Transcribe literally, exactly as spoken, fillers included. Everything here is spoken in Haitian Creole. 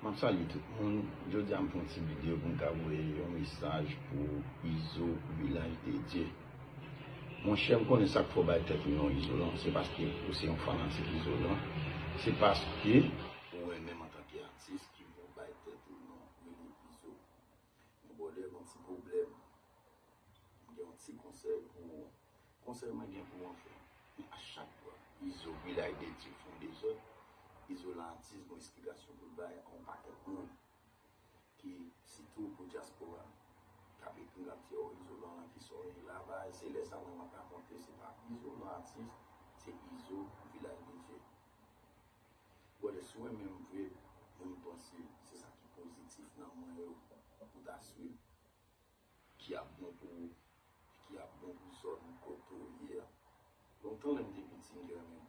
M ap salye tout moun. Jodi a m fè yon ti videyo pou m ta voye yon mesaj pou Izo Vilaj de Dye. Monchè, m konnen sa k fè w bay tèt ou non Izo lan, se paske ou se yon fanatik Izo lan. Se paske ou renmen m antanke atis ki fè w bay tèt ou non rele Izo. Men brother, gen yon ti pwoblèm. M gen yon ti konsèy pou ou. Konsèy mwen gen pou ou anfen. Men a chak fwa Izo Vilaj de Dye fè yon dezòd, Izo lan atis gon esplikasyon pou l bay a yon pakèt moun ki sitou pou dyaspora k ap ekri l ap di oh Izo lan ki sòti lavaj, se lè sa mwen m ap rakonte se pa Izo lan atis, se Izo Vilaj de Dye. Brother, si w renmen m vre, mwen m panse se sa ki pozitif nan mwen yo pou ta swiv, ki ap bon pou ou, ki ap bon pou zòn kote w ye a. Lontan lè m te piti, m te renmen